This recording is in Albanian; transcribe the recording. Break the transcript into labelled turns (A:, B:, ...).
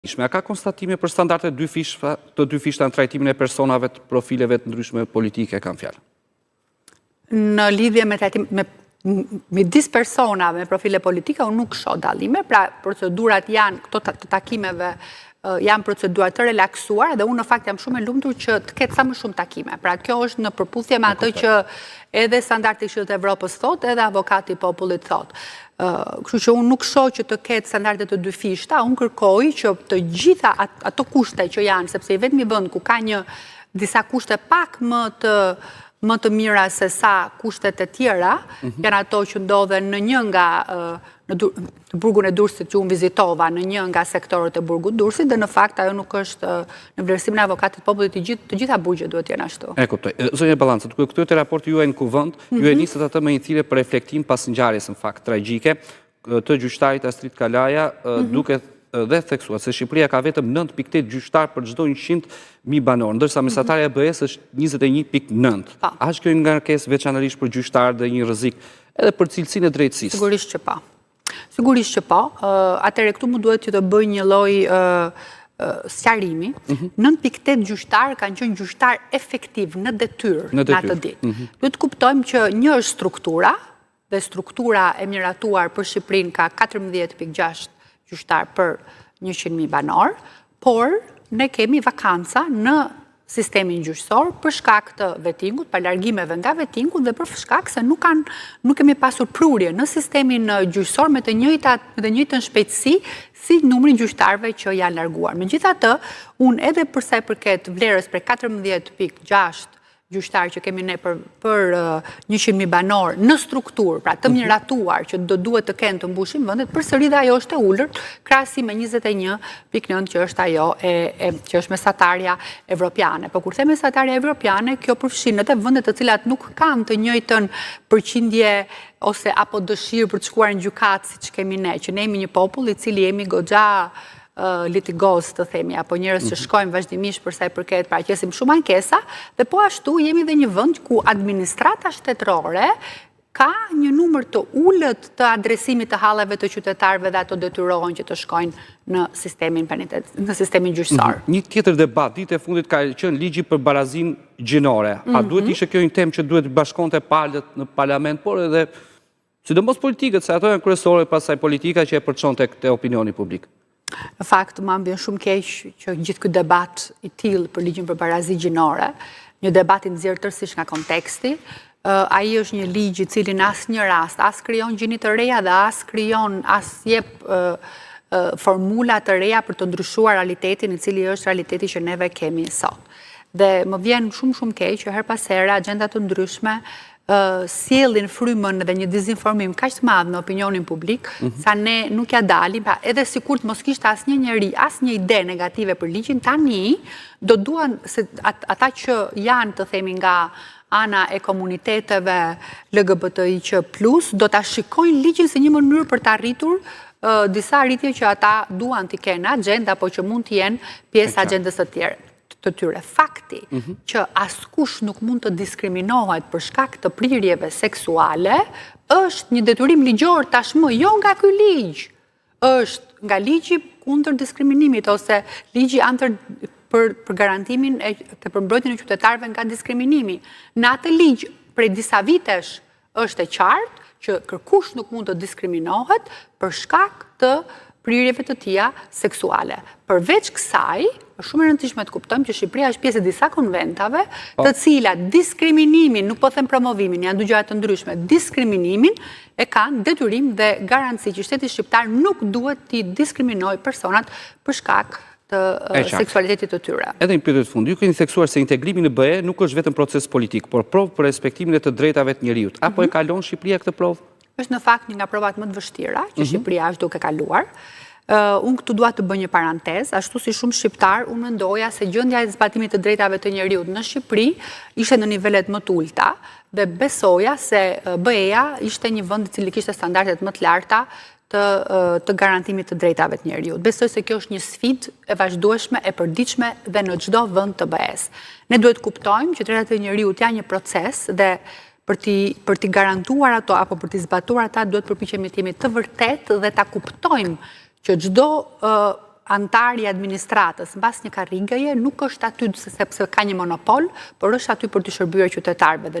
A: A ka konstatime për standarde të dyfishta në trajtimin e personave të profileve të ndryshme politike, kam fjalën?
B: Në lidhje me trajtim me midis personave me profile politike, unë nuk shoh dallime, pra procedurat janë këto të takimeve janë procedura të relaksuara dhe unë në fakt jam shumë e lumtur që të ketë sa më shumë takime. Pra kjo është në përputhje me atë që edhe standardi i Këshillit të Evropës thotë, edhe avokati i popullit thotë. Kështu që unë nuk shoh që të ketë standarde të dyfishta, unë kërkoj që të gjitha ato kushte që janë, sepse i vetmi vend ku ka një disa kushte pak më të më të mira se sa kushtet e tjera, mhm. janë ato që ndodhen në një nga në burgun e Durrësit që unë vizitova në një nga sektorët e burgut Durrësit dhe në fakt ajo nuk është në vlerësimin e avokatit të popullit të gjithë të gjitha burgjet duhet të jenë
A: ashtu. E kuptoj. Zonja Ballanca, duke u kthyer te raporti juaj në Kuvend, mm -hmm. ju e mhm. nisët atë me një thirrje për reflektim pas ngjarjes në fakt tragjike të gjyqtarit Astrit Kalaja, mm -hmm. duke dhe theksuar se Shqipëria ka vetëm 9.8 gjyqtar për çdo 100.000 banorë, ndërsa mhm. mesatarja e BE-së është 21.9. A është kjo një ngarkesë veçanërisht për gjyqtarët dhe një rrezik Edhe për cilësinë e
B: drejtësisë. Sigurisht që po. Sigurisht që po. Atëherë këtu më duhet që të bëj një lloj sqarimi. 9.8 mhm. gjyqtarë kanë qenë gjyqtarë efektivë në detyrë në atë ditë. Mhm. Duhet të kuptojmë që një është struktura, dhe struktura e miratuar për Shqipërinë ka 14.6 gjyqtarë për 100.000 banorë, por ne kemi vakanca në sistemin gjyqësor për shkak të vetingut, pra largimeve nga vetingu dhe për shkak se nuk kanë nuk kemi pasur prurje në sistemin gjyqësor me të njëjtat me të njëjtën shpejtësi si numri i gjyqtarëve që janë larguar. Megjithatë, unë edhe për sa i përket vlerës prej 14.6 gjyqtarë që kemi ne për për 100.000 banorë në strukturë, pra të mhm. miratuar që do duhet të kenë të mbushin vendet, përsëri dhe ajo është e ulët, krahasim me 21.9 që është ajo e, e që është mesatarja evropiane. Po kur them mesatarja evropiane, kjo përfshin edhe vende të cilat nuk kanë të njëjtën përqindje ose apo dëshirë për të shkuar në gjykatë siç kemi ne, që ne jemi një popull i cili jemi goxha litigoz të themi, apo njerëz që mhm. shkojmë vazhdimisht për sa i përket paraqesim shumë ankesa, dhe po ashtu jemi dhe një vend ku administrata shtetërore ka një numër të ulët të adresimit të halleve të qytetarëve dhe ato detyrohen që të shkojnë në sistemin penitent, në sistemin gjyqësor.
A: Mhm. Një tjetër debat ditët e fundit ka qenë ligji për barazinë gjinore. A duhet mhm. ishte kjo një temë që duhet të bashkonte palët në parlament, por edhe Sidomos politikët, se ato janë kryesore, pastaj politika që e përçon tek te opinioni
B: publik. Në fakt, mua më vjen shumë keq që gjithë ky debat i tillë për ligjin për barazi gjinore, një debat i nxjerrë tërësisht nga konteksti, ai është një ligj i cili në asnjë rast as krijon gjini të reja dhe as krijon as jep formula të reja për të ndryshuar realitetin i cili është realiteti që neve kemi sot. Dhe më vjen shumë shumë keq që herë pas here agjenda të ndryshme sjellin frymën dhe një dezinformim kaq të madh në opinionin publik, mhm. sa ne nuk ia dalim, pra edhe sikur të mos kishte asnjë njeri, asnjë ide negative për ligjin, tani do duan se ata që janë të themi nga ana e komuniteteve LGBTIQ+, do ta shikojnë ligjin si një mënyrë për të arritur disa arritje që ata duan t'i kenë në agjendë apo që mund të jenë pjesë e agjendës së tjerë. të tyre. Fakti mhm. që askush nuk mund të diskriminohet për shkak të prirjeve seksuale është një detyrim ligjor tashmë jo nga ky ligj, është nga ligji kundër diskriminimit ose ligji antër për, për garantimin e të për mbrojtjen e qytetarëve nga diskriminimi. Në atë ligj prej disa vitesh Është e qartë që kërkush nuk mund të diskriminohet për shkak të prirjeve të tija seksuale. Përveç kësaj, është shumë e rëndësishme të kuptojmë që Shqipëria është pjesë e disa konventave, po. të cilat diskriminimin, nuk po them promovimin, janë dy gjëra të ndryshme, diskriminimin e kanë detyrim dhe garanci që shteti shqiptar nuk duhet t'i diskriminojë personat për shkak të seksualitetit të
A: tyre. Edhe një pyetje të fundit. Ju keni theksuar se integrimi në BE nuk është vetëm proces politik, por provë për respektimin e të drejtave të njeriut. A po e mhm. kalon Shqipëria këtë
B: provë? Është në fakt një nga provat më të vështira që mhm. Shqipëria është duke kaluar. Unë këtu dua të bëj një parantezë, ashtu si shumë shqiptarë, unë mendoja se gjendja e zbatimit të drejtave të njeriut në Shqipëri ishte në nivelet më të ulëta dhe besoja se BE-ja ishte një vend i cili kishte standardet më të larta të të garantimit të drejtave të njeriut. Besoj se kjo është një sfidë e vazhdueshme, e përditshme dhe në çdo vend të BE-së. Ne duhet të kuptojmë që drejtat e njeriut janë një proces dhe për t'i për t'i garantuar ato apo për t'i zbatuar ata duhet përpiqemi të jemi të vërtetë dhe ta kuptojmë që çdo uh, anëtar i administratës mbas një karrigeje nuk është aty sepse ka një monopol, por është aty për të shërbyer qytetarëve dhe